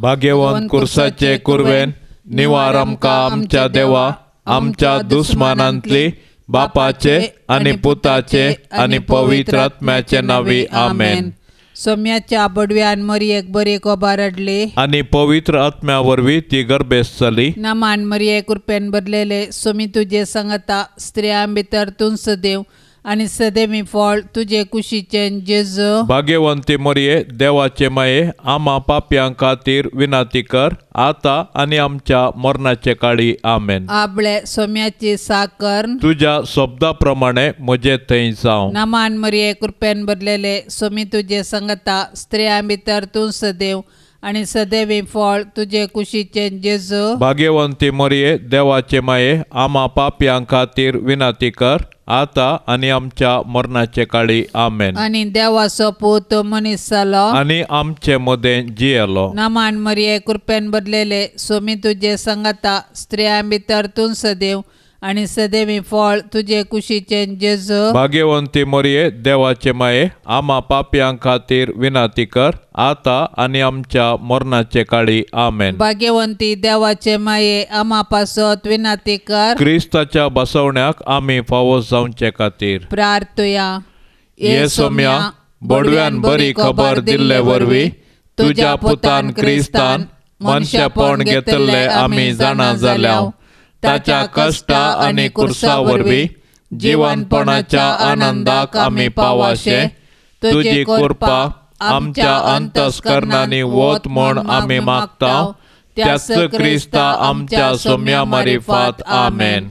भाग्यवंत कुर्साचे कुरवेन निवार आमकां आमच्या देवा आमच्या दुस्मानांतली बापाचे आनी पुताचे आनी पवित्र आत्म्याचे नांवी आमेन. सोम्याच्या बडव्यान मरियेक बरी खबर हाडली आनी पवित्र आत्म्या वरवीं ती गर्भेस्त जाली. नमान मरिये कृपेन भरलेले सोमी तुजे सांगता स्त्रियां भितर तूं सदैव आनी सदैवी फळ तुजे कुशीचें जेजू. भाग्यवंती मरिये देवाचे माये आमा पापयां खातीर विनंती कर आतां आनी आमच्या मरणाचे काळी आमेन. आपले सोम्याची साकर तुज्या शब्दा प्रमाणे म्हजे थंय जावं. नमान मरिये कृपेन भरलेले सोमी तुजे सांगता स्त्रियां भितर तूं सदैव आनी सदैवी फळ तुजे कुशीचें जेजू. भाग्यवंती मरिये देवाचे माये आमा पापयां खातीर विनंती कर आतां आनी आमच्या मरणाचे काळी आमेन. आनी देवाचो पूत मनीस जालो आनी आमचे मदें जियेलो. नमान मरिये कृपेन भरलेले सोमी तुजे सांगता स्त्रियां भितर तूं सदैव आनी सदैवी फळ तुजे कुशीचें जेजू. भाग्यवंती मरिये देवाचे माये आमा पापयां खातीर विनंती कर आतां आनी आमच्या मरणाचे काळी आमेन. भाग्यवंती देवाचे माये आमा पासत विनंती कर क्रिस्ताच्या बसवण्याक आमी फावो जावचे खातीर प्रार्थुया. ये सोम्या बडव्यान बरी खबर दिल्ले वरवीं तुज्या पुतान क्रिस्तान मनशापण घेतल्ले आमी जाणा जाल्या. ताच्या कश्टा आनी कुर्सा वरवीं जिवनपणाच्या आनंदाक आमी पावाशे तुजी कृपा आमच्या अंतस्करणांनी वत म्हूण आमी मागता त्याच क्रिस्ता आमच्या सोम्या मारिफात आमेन.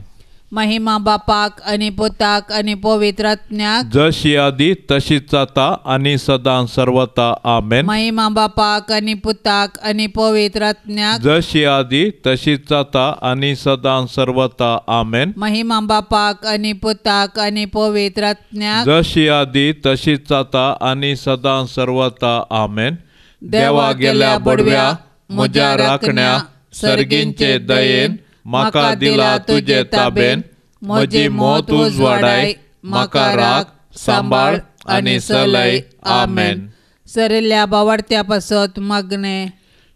महिमा बापाक आनी पुताक आनी पवित्र आत्म्याक जशी आदी तशीच जाता आनी सदां सर्वता आमेन. महिमा बापाक आनी पुताक आनी पवित्र आत्म्याक जशी आदी तशीच जाता आनी सदां सर्वता आमेन. महिमा बापाक आनी पुताक आनी पवित्र आत्म्याक जशी आदी तशीच जाता आनी सदां सर्वता आमेन. देवा गेल्या बडव्या म्हज्या राखण्या सर्गींचे दयेन म्हाका दिला तुजे ताबेन म्हजी मौत उजवाडाय म्हाका राख सांबाळ आनी सलय आमेन. सरिल्ल्या बावडत्या पासत मागणे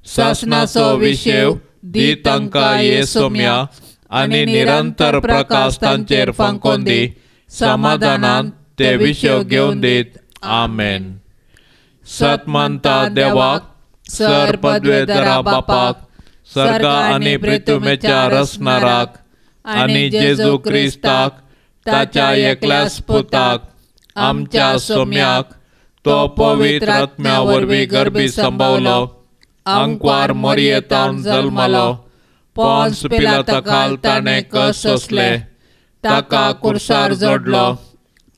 सासनाचो विशेव दी तांकां ये सोम्या आनी निरंतर प्रकाश तांचेर फांकोन दी समाधानान ते विशेव घेवन दीत आमेन. सत मानता देवाक सर पदवेधरा बापाक सर्गा आनी पृथ्वीच्या रचणाराक आनी जेजू क्रिस्ताक ताच्या एकल्याच पुताक आमच्या सोम्याक तो पवित्र आत्म्या वरवीं गर्भी संभवलो आंकवार मरियेतावन जल्मलो पोन्स पिलाता खाल ताणें कश्ट सोंसले ताका कुर्सार जोडलो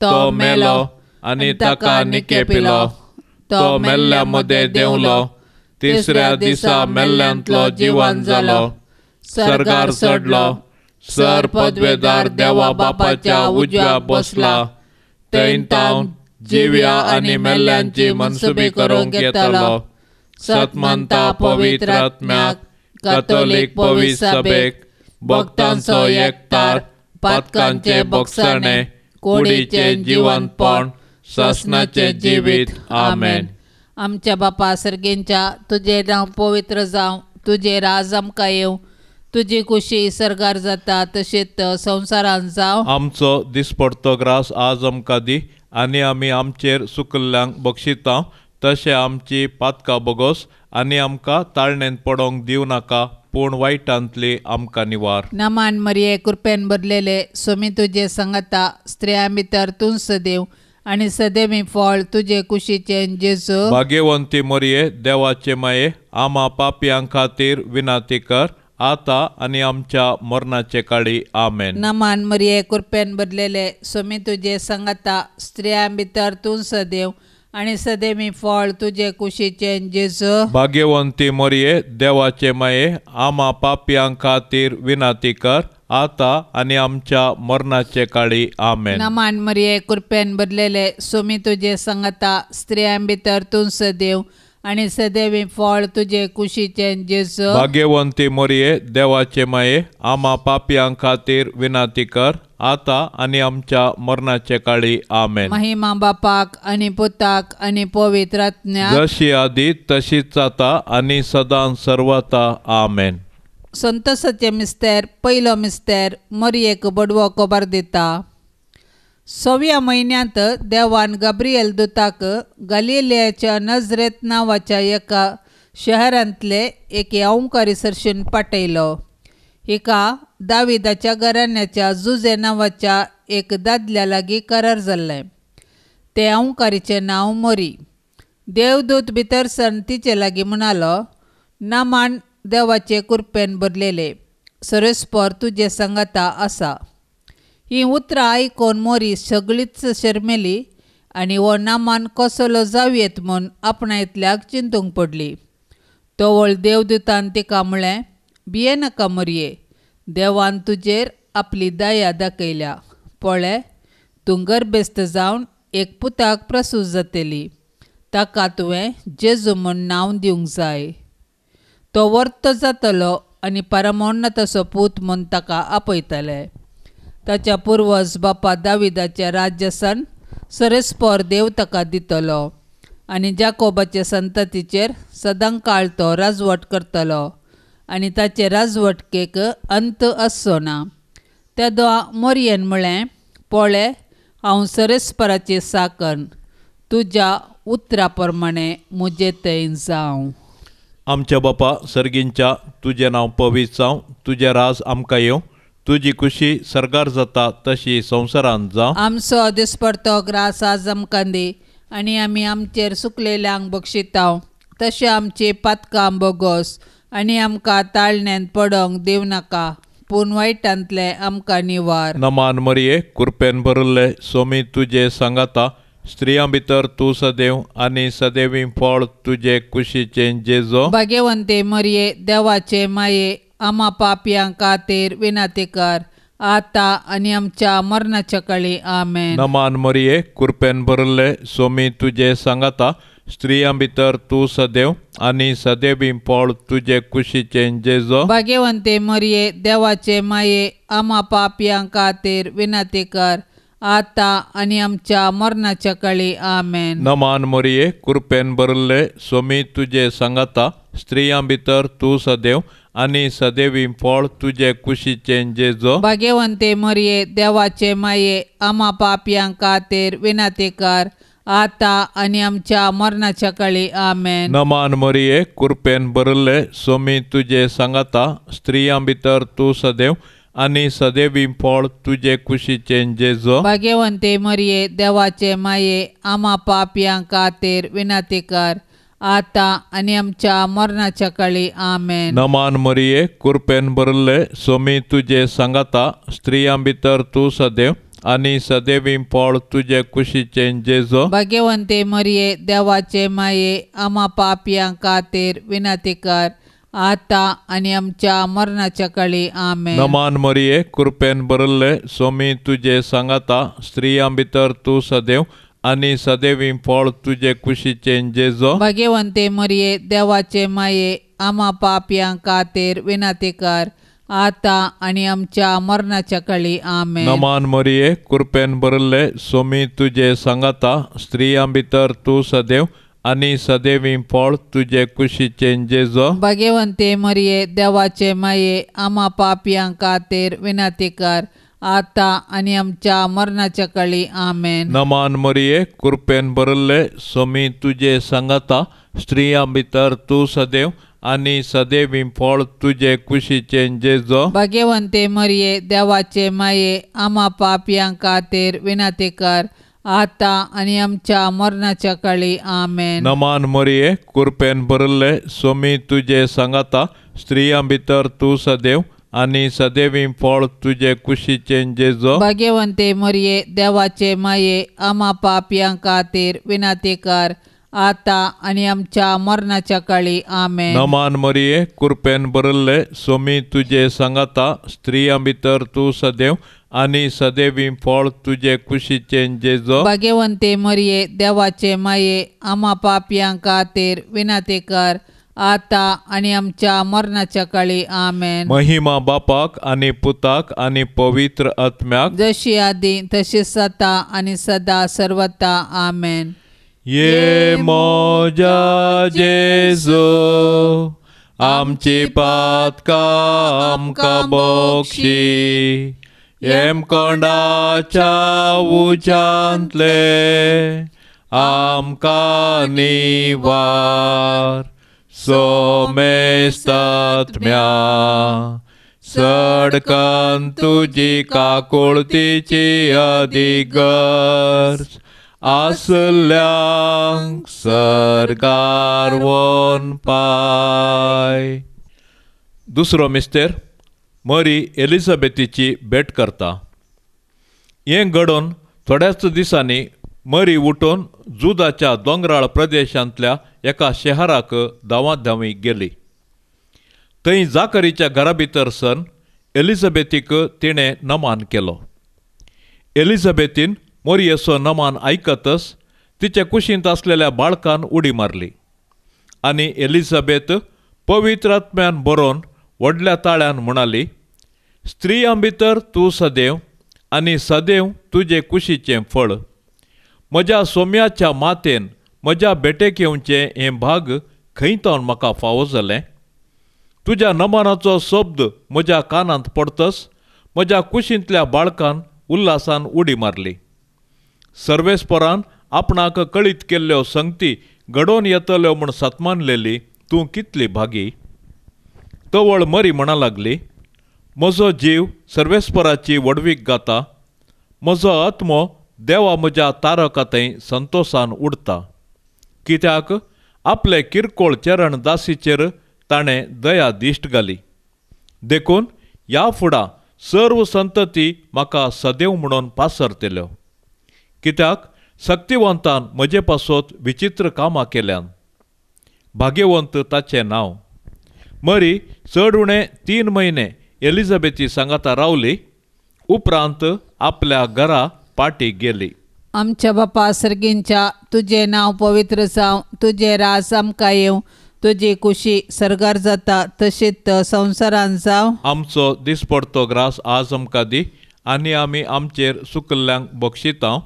तो मेलो आनी ताका निकेपिलो तो मेल्ल्या मदें देंवलो तिसऱ्या दिसा मेल्ल्यांतलो जिवन जालो सर्गार चडलो सर पदवेदार देवा बापाच्या उजव्या बसला थंय तावन जिव्या आनी मेल्ल्यांची मनसुबी करूंक येतलो. सतमानता पवित्र आत्म्याक कथोलीक पवित्र सभेक भक्तांचो एकतार पातकांचे बक्षाणे कुडीचें जिवनपण सासनाचें जिवीत आमेन. आमच्या बापा सर्गेंच्या तुजें नांव पवित्र जावं तुजें राज आमकां येवं तुजी खुशी सर्गार जाता तशेंच संवसारांत जावं. आमचो दिसपडतो ग्रास आज आमकां दी आनी आमी आमचेर सुकल्ल्यांक बक्षिता तशें आमची पातकां बोगोस आनी आमकां ताळणेंत पडोंक दिवं नाका पूण वायटांतली आमकां निवार. नमान मरिये कृपेन भरलेले सोमी तुजे सांगता स्त्रियां भितर तूं सदैव आनी सदैवी फळ तुजे कुशीचें जेजू. भाग्यवंती मरिये देवाचे माये आमा पापयां खातीर विनंती कर आतां आनी आमच्या मरणाचे काळी आमेन. नमान मरिये कृपेन भरलेले सोमी तुजे सांगता स्त्रियां भितर तूं सदैव आनी सदैवी फळ तुजे कुशीचें जेजू. भाग्यवंती मरिये देवाचे माये आमा पापयां खातीर विनंती कर आतां आनी आमच्या मरणाचे काळी आमेन. नमान मरिये कृपेन भरलेले सोमी तुजे सांगता स्त्रियां भितर तूं सदैव आनी सदैवी फळ तुजे कुशीचें जेजू. भाग्यवंती मरिये देवाचे माये आमा पापयां खातीर विनंती कर आतां आनी आमच्या मरणाचे काळी. आमेन. महिमा बापाक आनी पुताक आनी पवित्र आत्म्याक, जशी आदी तशीच आतां आनी सदां सर्वता. आमेन. संतोषाचे मिस्तेर. पयलो मिस्तेर मोरयेक बडवो खबर दिता. सव्या म्हयन्यांत देवान गाब्रिएल दुताक गालिलियाच्या नजरेत नांवाच्या एका शहरांतले एके अंकारी सरशीन पाठयलो. हिका दाविदाच्या घराण्याच्या जुजे नांवाच्या एक दादल्या लागीं करार जाल्लें. ते अंकारीचें नांव मोरी. देवदूत भितर सरून तिचे लागीं म्हणालो, नामान देवाचे कुरपेन भरलेले, सरेस्पर तुजे सांगाता आसा. ही उतरां आयकून मोरी सगळीच शर्मेली आनी हो नामान कसलो जावयेत म्हूण आपणायतल्याक चिंतूंक पडली. तवळ देवदूतान तिका म्हळें, भियेनाका मोरये, देवान तुजेर आपली दया दाखयल्या. पळय, तूं गर्भेस्त जावन एक पुताक प्रसूत जातली. ताका तुवें जेजू म्हूण नांव दिवंक जाय. तो वर्तो जातलो आनी परमोन्नताचो पूत म्हूण ताका आपयतले. ताच्या पुर्वज बापा दाविदाच्या राज्यासन सरेस्पर देव ताका दितलो आनी जाकोबाचे संततीचेर सदांकाळ तो राजवट करतलो आनी ताचे राजवटकेक अंत आसचो ना. तेदो मोरयेन म्हळें, पळय, हांव सरेस्पराची साकन, तुज्या उतरा प्रमाणे म्हजे थंय जावं. आमच्या बापा सर्गींच्या, तुजें नांव पवित्र जावं, तुजें राज आमकां येवं, तुजी खुशी सर्गार जाता तशी संवसारांत जावं. आमचो दिसपडतो ग्रास आज आमकां दी आनी आमी आमचेर सुकलेल्यांक बक्षितांव तशें आमची पातकां बोगोस आनी आमकां ताळण्यांत पडोंक दिवं नाका, पूण वायटांतलें आमकां निवार. नमान मरिये, कुरपेन भरिल्ले, सोमी तुजे सांगाता, स्त्रियां भितर तूं सदैव आनी सदैवी फळ तुजे कुशीचें जेजो. भाग्यवंते मरिये, देवाचे माये, आमा पापयां खातीर विनंती कर, आतां आनी आमच्या मरणाच्या काळी. आमेन. नमान मरिये, कुरपेन भरिल्ले, सोमी तुजे सांगाता, स्त्रियां भितर तूं सदैव आनी सदैवी फळ तुजे कुशीचें जेजो. भाग्यवंते मरिये, देवाचे माये, आमा पापयां खातीर विनंती कर, आतां आनी आमच्या मरणाच्या काळी. आमेन. नमान मरिये, कुरपेन भरिल्ले, सोमी तुजे सांगाता, स्त्रियां भितर तूं सदैव आनी सदैवी फळ तुजे कुशीचें जेजो. भाग्यवंते मरिये, देवाचे माये, आमा पापयां खातीर विनंती कर, आतां आनी आमच्या मरणाच्या काळी. आमेन. नमान मरिये, कुरपेन भरिल्ले, सोमी तुजे सांगाता, स्त्रियां भितर तूं सदैव आनी सदैवी फळ तुजे कुशीचें जेजो. भाग्यवंते मरिये, देवाचे माये, आमा पापयां खातीर विनंती कर, आतां आनी आमच्या मरणाच्या काळी. आमेन. नमान मरिये, कुरपेन भरिल्ले, सोमी तुजे सांगाता, स्त्रियां भितर तूं सदैव आनी सदैवी फळ तुजे कुशीचें जेजो. भाग्यवंते मरिये, देवाचे माये, आमा पापयां खातीर विनंती कर, आतां आनी आमच्या मरणाच्या काळी. आमेन. नमान मरिये, कुरपेन भरिल्ले, सोमी तुजे सांगाता, स्त्रियां भितर तूं सदैव आनी सदैवी फळ तुजे कुशीचें जेजो. भाग्यवंते मरिये, देवाचे माये, आमा पापयां खातीर विनंती कर, आतां आनी आमच्या मरणाच्या काळी. आमेन. नमान मरिये, कुरपेन भरिल्ले, सोमी तुजे सांगाता, स्त्रियां भितर तूं सदैव आनी सदैवी फळ तुजे कुशीचें जेजो. भाग्यवंते मरिये, देवाचे माये, आमा पापयां खातीर विनंती कर, आतां आनी आमच्या मरणाच्या काळी. आमेन. नमान मरिये, कुरपेन भरिल्ले, सोमी तुजे सांगाता, स्त्रियां भितर तूं सदैव आनी सदैवी फळ तुजे कुशीचें जेजो. भाग्यवंते मरिये, देवाचे माये, आमा पापयां खातीर विनंती कर, आतां आनी आमच्या मरणाच्या काळी. आमेन. नमान मरिये, कुरपेन भरिल्ले, सोमी तुजे सांगाता, स्त्रियां भितर तूं सदैव आनी सदैवी फळ तुजे कुशीचें जेजो. भाग्यवंते मरिये, देवाचे माये, आमा पापयां खातीर विनंती कर, आतां आनी आमच्या मरणाच्या काळी. आमेन. नमान मरिये, कुरपेन भरिल्ले, सोमी तुजे सांगाता, स्त्रियां भितर तूं सदैव आनी सदैवी फळ तुजे कुशीचें जेजो. भाग्यवंते मरिये, देवाचे माये, आमा पापयां खातीर विनंती कर, आतां आनी आमच्या मरणाच्या काळी. आमेन. महिमा बापाक आनी पुताक आनी पवित्र आत्म्याक, जशी आदी तशीच आतां आनी सदा सर्वता. आमेन. ये म्हज्या जेजू, आमची पातकां आमकां बक्षी, येमकोंडाच्या उज्यांतले आमकां निवार. सोमेस्तात्म्या सडकन तुजी काकुळतीची अधिगर्ज आसल्यांक सरकार वन पाय. दुसरो मिस्तेर मरी एलिझाबेथीची भेट करता. हें घडोवन थोड्याच दिसांनी मरी उठून जुदाच्या दोंगराळ प्रदेशांतल्या एका शहराक धांवात धांवी गेली. थंय जाकरीच्या घरा भितर सन एलिझाबेथीक तिणें नमान केलो. एलिझाबेथीन मोरयेचो नमान आयकतच तिचे कुशींत आसलेल्या बाळकान उडी मारली आनी एलिझाबेथ पवित्र आत्म्यान बरोवन व्हडल्या ताळ्यान म्हणाली, स्त्रियां भितर तूं सदैव आनी सदैव तुजे कुशीचें फळ. म्हज्या सोम्याच्या मातेन म्हज्या भेटेक येवचें हें भाग खंय तावन म्हाका फावो जालें? तुज्या नमनाचो शब्द म्हज्या कानांत पडतच म्हज्या कुशींतल्या बाळकान उल्हासान उडी मारली. सर्वेस्परान आपणाक कळीत केल्ल्यो संगती घडोवन येतल्यो म्हूण सतमानलेली तूं कितली भागी. तवळ मरी म्हणा लागली, म्हजो जीव सर्वेस्पराची व्हडवीक गाता, म्हजो आत्मो देवा म्हज्या तारका थंय संतोशान उडता. कित्याक आपले किरकोळ चरण दासीचेर ताणें दया दिश्ट घाली. देखून ह्या फुडां सर्व संतती म्हाका सदैव म्हणून पासरतल्यो. कित्याक शक्तिवंतान म्हजे पासत विचित्र कामां केल्यान. भाग्यवंत ताचें नांव. मरी चड उणें 3 म्हयने एलिझाबेथी सांगाता रावली. उपरांत आपल्या घरा पाटी गेली. आमच्या बापा सर्गींच्या, तुजें नांव पवित्र जावं, तुजें राज आमकां येवं, तुजी कुशी सर्गार जाता तशीच संवसारान जावं. आमचो दिसपडतो ग्रास आज आमकां दी आनी आमी आमचेर सुकल्ल्यांक बक्षितांव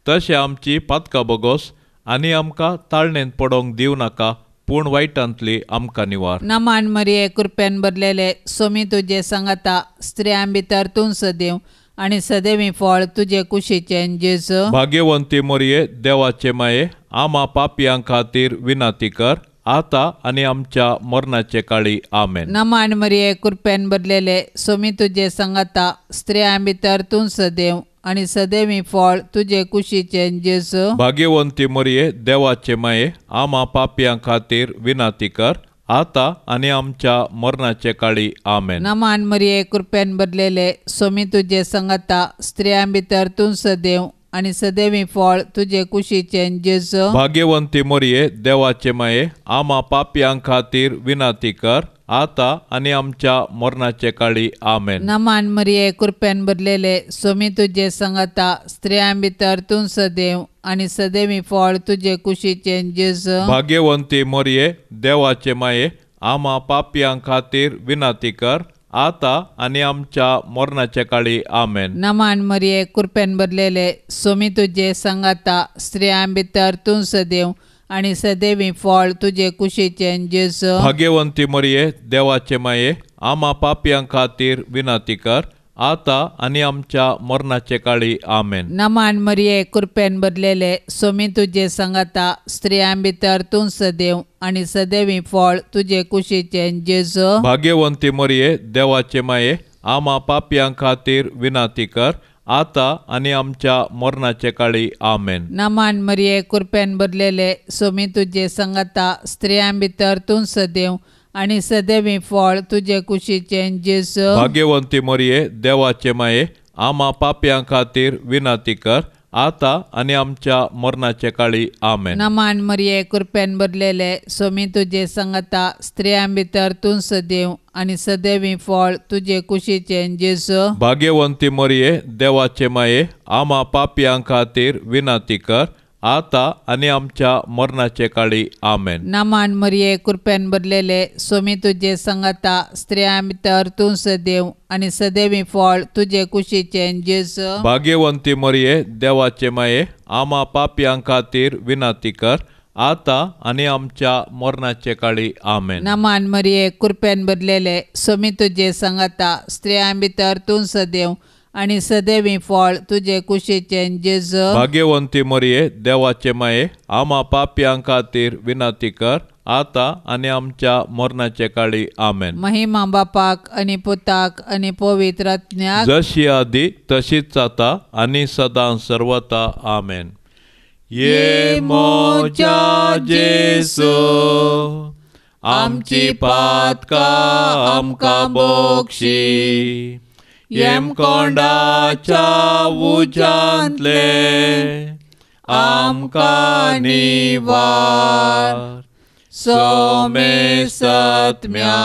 तशें आमची पातकां बोगोस आनी आमकां ताळणेंत पडोवंक दिवं नाका, पूण वायटांतली आमकां निवार. नमान मरिये, कृपेन भरलेले, सोमी तुजे सांगाता, स्त्रियां भितर तूं सदैव आनी सदैवी फळ तुजे कुशीचें जेजू. भाग्यवंती मरिये, देवाचे माये, आमा पापयां खातीर विनंती कर, आतां आनी आमच्या मरणाचे काळी. आमेन. नमान मरिये, कृपेन भरलेले, सोमी तुजे सांगाता, स्त्रियां भितर तूं सदैव आनी सदैवी फळ तुजे कुशीचें जेजू. भाग्यवंती मरिये, देवाचे माये, आमा पापयां खातीर विनंती कर, आतां आनी आमच्या मरणाचे काळी. आमेन. नमान मरिये, कृपेन भरलेले, सोमी तुजे सांगाता, स्त्रियां भितर तूं सदैव आनी सदैवी फळ तुजे कुशीचें जेजू. भाग्यवंती मरिये, देवाचे माये, आमा पापयां खातीर विनंती कर, आतां आनी आमच्या मरणाचे काळी. आमेन. नमान मरिये, कृपेन भरलेले, सोमी तुजे सांगाता, स्त्रियां भितर तूं सदैव आनी सदैवी फळ तुजे कुशीचें जेजू. भाग्यवंती मरिये, देवाचे माये, आमा पापयां खातीर विनंती कर, आतां आनी आमच्या मरणाचे काळी. आमेन. नमान मरिये, कृपेन भरलेले, सोमी तुजे सांगाता, स्त्रियां भितर तूं सदैव आनी सदैवी फळ तुजे कुशीचें जेजू. भाग्यवंती मरिये, देवाचे माये, आमा पापयां खातीर विनंती कर, आतां आनी आमच्या मरणाचे काळी. आमेन. नमान मरिये, कृपेन भरलेले, सोमी तुजे सांगाता, स्त्रियां भितर तूं सदैव आनी सदैवी फळ तुजे कुशीचें जेजू. भाग्यवंती मरिये, देवाचे माये, आमा पापयां खातीर विनंती कर, आतां आनी आमच्या मरणाचे काळी. आमेन. नमान मरिये, कृपेन भरलेले, सोमी तुजे सांगाता, स्त्रियां भितर तूं सदैव आनी सदैवी फळ तुजे कुशीचें जेजू. भाग्यवंती मरिये, देवाचे माये, आमा पापयां खातीर विनंती कर, आतां आनी आमच्या मरणाचे काळी. आमेन. नमान मरिये, कृपेन भरलेले, सोमी तुजे सांगाता, स्त्रियां भितर तूं सदैव आनी सदैवी फळ तुजे कुशीचें जेजू. भाग्यवंती मरिये, देवाचे माये, आमा पापयां खातीर विनंती कर, आता आनी आमच्या मरणाचे काळी. आमेन. नमान मरिये, कृपेन भरलेले, स्वामी तुजे संगता, स्त्रियां भितर तूं सदैव आनी सदैवी फळ तुजे कुशीचें जेजू. भाग्यवंती मरिये, देवाचे माये, आमा पापयां खातीर विनंती कर, आता आनी आमच्या मरणाचे काळी. आमेन. नमान मरिये, कृपेन भरलेले, स्वामी तुजे संगता, स्त्रियां भितर तूं सदैव आनी सदैवी फळ तुजे कुशीचें जेजू. भाग्यवंती मरिये, देवाचे माये, आमा पापयां खातीर विनंती कर, आता आनी आमच्या मरणाचे काळी. आमेन. महिमा बापाक आनी पुताक आनी पवित्र आत्म्याक, जशी आदी तशीच आता आनी सदां सर्वता. आमेन. ये मोजा जेसू, आमची पातकां आमकां बक्षी, येमकोंडाच्या उज्यांतले आमकां निवार, सोमे सत्म्या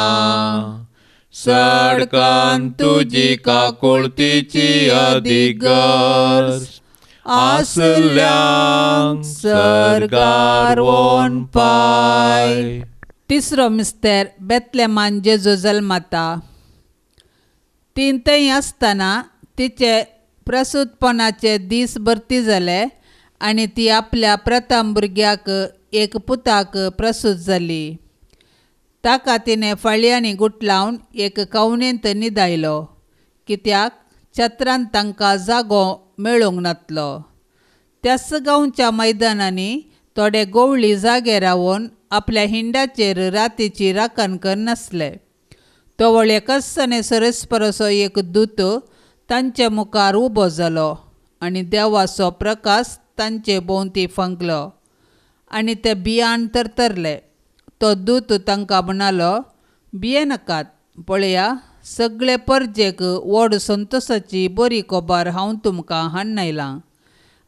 सडकान तुजी काकुळतीची अदीक गरज आसल्यांक सर्गार वोन पाय. तिसरो मिस्तेर, बेतलेमान जेजू जल्मता. ती थंय आसतना तिचे प्रसूतपणाचे दीस भरती जाले आनी ती आपल्या प्रथम भुरग्याक एक पुताक प्रसूत जाली. ताका तिणें फाळयांनी गुटलावन एक कवनेंत न्हिदायलो, कित्याक छत्रांत तांकां जागो मेळूंक नातलो. त्याच गांवच्या मैदानांनी थोडे गोवळी जागे रावन आपल्या हिंडाचेर रातीची राखण करनासले. तवळ एकसने सरस्परसो एक दूत तांचे मुखार उबो जालो आनी देवाचो प्रकाश तांचे भोंवती फांकलो आनी ते भियान तरतरले. तो दूत तांकां म्हणालो, भियेनाकात, पळया सगळे परजेक व्हड संतोसाची बरी खबर हांव तुमकां हाडून आयलां.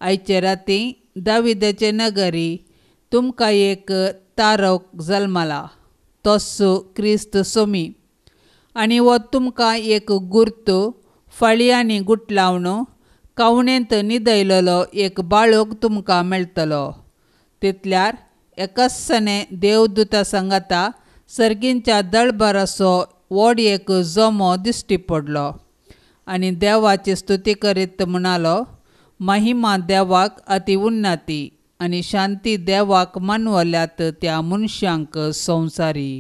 आयचे राती दाविदाचे नगरी तुमकां एक तारक जल्मला, तोच क्रिस्त सोमी. आनी हो तुमकां एक गुर्त, फाळयांनी गुटलावन कावणेंत न्हिदयलेलो एक बाळक तुमकां मेळटलो. तितल्यार एकसने देवदूता सांगाता सर्गींच्या दळभराचो व्हड एक जमो दिश्टी पडलो आनी देवाची स्तुती करीत म्हणालो, महिमा देवाक अति उन्नती आनी शांती देवाक मानवल्यात त्या मनशांक संवसारी.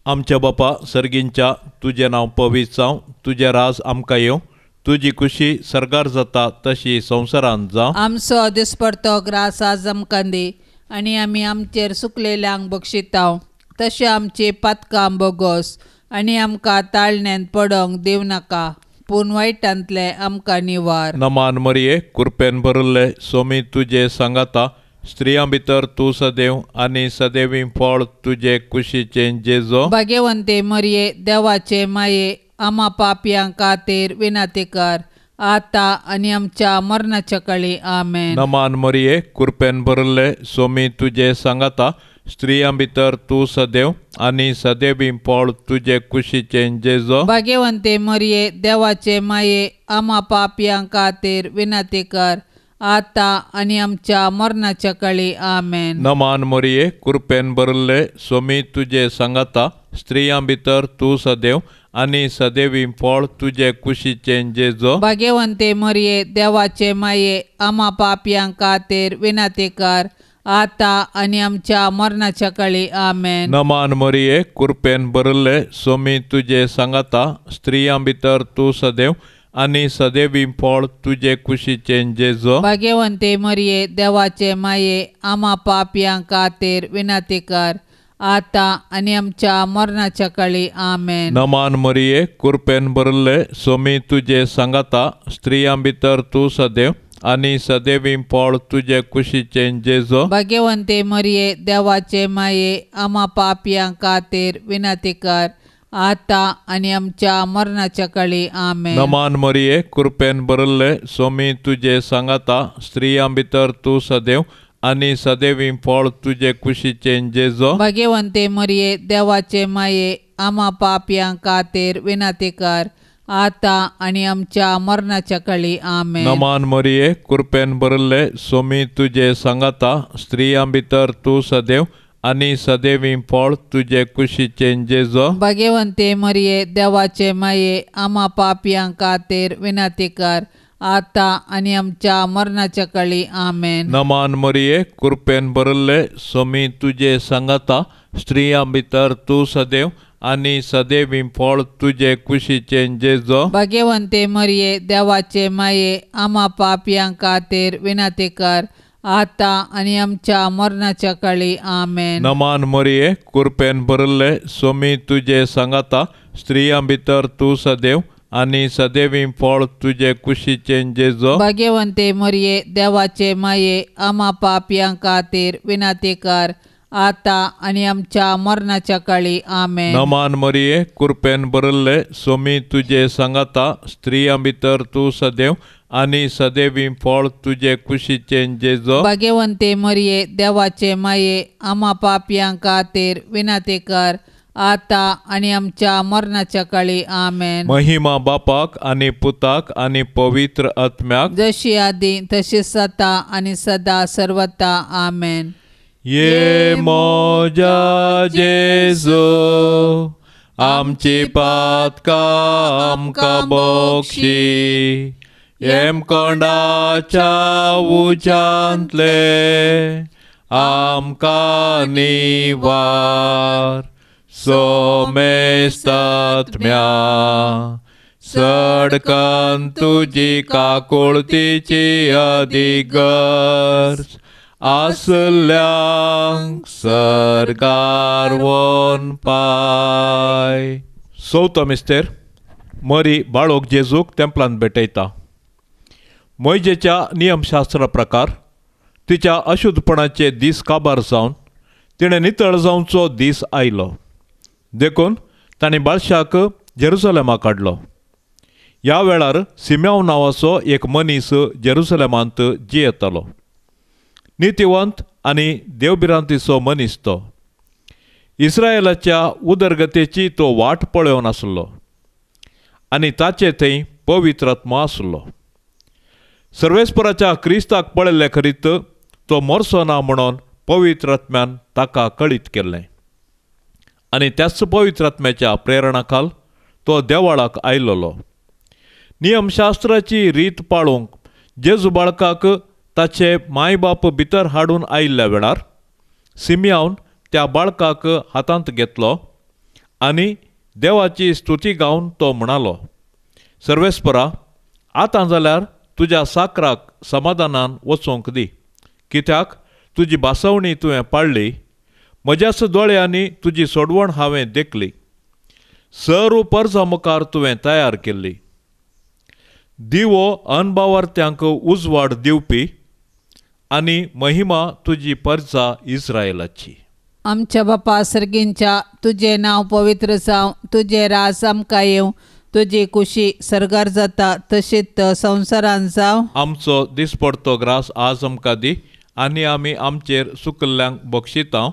आमच्या बापा सर्गींच्या, तुजें नांव पवित्र जावं, तुजें राज आमकां येवं, तुजी खुशी सर्गार जाता तशी संवसारांत जावं. आमचो दिसपडतो ग्रास आज आमकां दी आनी आमी आमचेर सुकलेल्यांक बक्षितांव तशें आमची पातकां बोगोस आनी आमकां ताळण्यांत पडोंक दिवं नाका, पूण वायटांतलें आमकां निवार. नमान मरिये, कृपेन भरिल्ले, सोमी तुजे सांगाता, स्त्रियां भितर तूं सदैव आनी सदैवी फळ तुजे कुशीचें जेजो. भाग्यवंते मरिये, देवाचे माये, आमा पापयां खातीर विनंती कर, आता आनी आमच्या मरणाच्या काळी. आमेन. नमान मरिये, कृपेन भरिल्ले, सोमी तुजे सांगाता, स्त्रियां भितर तूं सदैव आनी सदैवी फळ तुजे कुशीचें जेजो. भाग्यवंते मरिये, देवाचे माये, आमा पापयां खातीर विनंती कर, आता आनी आमच्या मरणाच्या काळी. आमेन. नमान मरिये, कृपेन भरिल्ले, सोमी तुजे सांगाता, स्त्रियां भितर तूं सदैव आनी सदैवी फळ तुजे कुशीचें जेजो. भाग्यवंते मरिये, देवाचे माये, आमा पापयां खातीर विनंती कर, आता आनी आमच्या मरणाच्या काळी. आमेन. नमान मरिये, कृपेन भरिल्ले, सोमी तुजे सांगाता, स्त्रियां भितर तूं सदैव आनी सदैवी फळ तुजे कुशीचें जेजो. भाग्यवंते मरिये, देवाचे माये, आमा पापयां खातीर विनंती कर, आता आनी आमच्या मरणाच्या काळी. आमेन. नमान मरिये, कृपेन भरिल्ले, सोमी तुजे सांगाता, स्त्रियां भितर तूं सदैव आनी सदैवी फळ तुजे कुशीचें जेजो. भाग्यवंते मरिये, देवाचे माये, आमा पापयां खातीर विनंती कर, आता आनी आमच्या मरणाच्या काळी. आमेन. नमान मरिये, कृपेन भरिल्ले, सोमी तुजे सांगाता, स्त्रियां भितर तूं सदैव आनी सदैवी फळ तुजे कुशीचें जेजो. भाग्यवंते मरिये, देवाचे माये, आमा पापयां खातीर विनंती कर, आतां आनी आमच्या मरणाच्या काळी. आमेन. नमान मरिये, कृपेन भरिल्ले, सोमी तुजे सांगाता, स्त्रियां भितर तूं सदैव आनी सदैवी फळ तुजे कुशीचें जेजो. भाग्यवंते मरिये, देवाचे माये, आमा पापयां खातीर विनंती कर, आतां आनी आमच्या मरणाच्या काळी. आमेन. नमान मरिये, कृपेन भरिल्ले, सोमी तुजे सांगाता, स्त्रियां भितर तूं सदैव आनी सदैवी फळ तुजे कुशीचें जेजो. भाग्यवंते मरिये, देवाचे माये, आमा पापयां खातीर विनंती कर, आतां आनी आमच्या मरणाच्या काळी. आमेन. नमान मरिये, कृपेन भरिल्ले, सोमी तुजे सांगाता, स्त्रियां भितर तूं सदैव आनी सदैवी फळ तुजे कुशीचें जेजो. भाग्यवंते मरिये, देवाचे माये, आमा पापयां खातीर विनंती कर, आतां आनी आमच्या मरणाच्या काळी. आमेन. नमान मरिये, कृपेन भरिल्ले, सोमी तुजे सांगाता, स्त्रियां भितर तूं सदैव आनी सदैवी फळ तुजे कुशीचें जेजो. भाग्यवंते मरिये, देवाचे माये, आमा पापयां खातीर विनंती कर, आतां आनी आमच्या मरणाच्या काळी. आमेन. महिमा बापाक आनी पुताक आनी पवित्र आत्म्याक, जशी आदी तशी सता आनी सदा सर्वता. आमेन. ये म्हज्या जेजू, आमची पातकां आमकां बक्षी, येमकोंडाच्या उज्यांतले आमकां निवार, सोमेस्तात्म्या सडकन तुजी काकुळतीची अधिगर्ज आसल्यांक सरकार वन पाय. चवथो मिस्तेर मरी बाळोक जेजूक तेंपलांत भेटयता. मोयजेच्या नियमशास्त्रा प्रकार तिच्या अशुद्धपणाचे दीस काबार जावन तिणें नितळ जावचो दीस आयलो, देखून तांणी बाळशाक जेरुसलेमाक काडलो. ह्या वेळार सिम्याव नांवाचो एक मनीस जेरुसलेमांत जियेतालो. नितिवंत आनी देवभिरांतीचो मनीस तो. इस्रायलाच्या उदरगतेची तो वाट पळोवन आसलो आनी ताचे थंय पवित्र आत्मो आसलो. सर्वेस्पराच्या क्रिस्ताक पळयल्ले खरीत तो मरचो ना म्हणून पवित्र आत्म्यान ताका कळीत केल्लें आनी त्याच पवित्र आत्म्याच्या प्रेरणा खाल तो देवाळाक आयलोलो. नियमशास्त्राची रीत पाळूंक जेजू बाळकाक ताचे माय बाप भितर हाडून आयिल्ल्या वेळार सिमियान त्या बाळकाक हातांत घेतलो आनी देवाची स्तुती गावन तो म्हणालो, सर्वेस्परा, आतां जाल्यार तुज्या साकराक समाधानान वचोंक दी, कित्याक तुजी भासवणी तुवें पाळ्ळी, म्हज्याच दोळ्यांनी तुजी सोडवण हांवें देखली, सर्व परजा मुखार तुवें तयार केल्ली, दिवो अनबावार्थ्यांक उजवाड दिवपी आनी महिमा तुजी परजा इस्रायलाची. आमच्या बापा सर्गींच्या, तुजें नांव पवित्र जावं, तुजें राज आमकां येवं, तुजी कुशी सर्गार जाता तशीच संवसारान जावं. आमचो दिसपडतो ग्रास आज आमकां दी आनी आमी आमचेर सुकल्ल्यांक बक्षिता